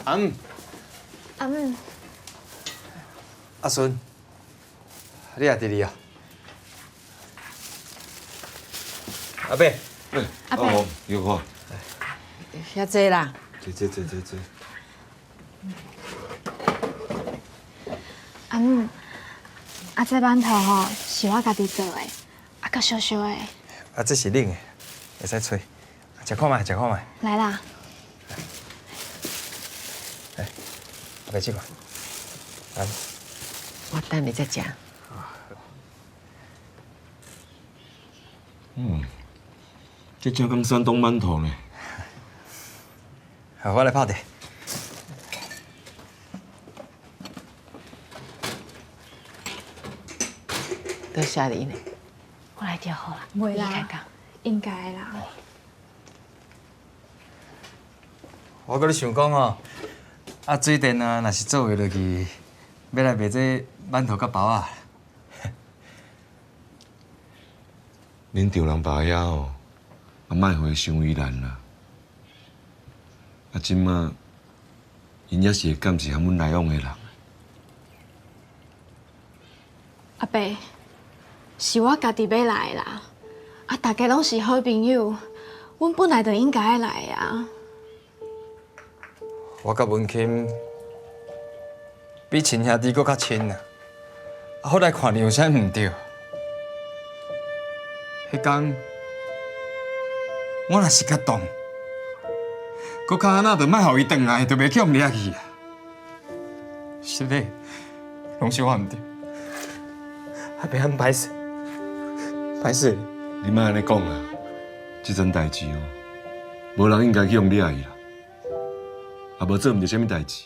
阿姆，阿姆，阿孫，你也佇哩啊？阿伯，阿伯，有看。遐濟啦。坐坐坐坐坐。阿姆，啊這饅頭吼是我家己做的，啊閣燒燒的。啊，這是冷的，會使吹。食看覓，食看覓。來啦。來，阿伯這個。來。我等下再食。嗯，這正講山東饅頭呢。好，我來泡茶。多謝你呢。我來就好啦，袂啦，應該啦。我閣咧想講吼，啊水電啊，若是做會落去，欲來賣這饅頭佮包仔。恁丈人爸遐吼，啊莫予伊傷為難啦。啊，這馬𪜶猶是會監視和阮來往的人。阿伯，是我家己欲來的啦。啊，大家攏是好朋友，阮本來就應該愛來啊。我佮文钦比親兄弟閣較親啊！啊，後來看你有啥毋對？彼工我若是較動，閣較按怎就莫予伊轉來，就袂去予掠去啊！實咧，攏是我毋對，阿伯很歹勢，歹勢。你莫按呢講啦，這陣代誌哦，無人應該去予掠去啦。啊，無做毋著啥物代誌。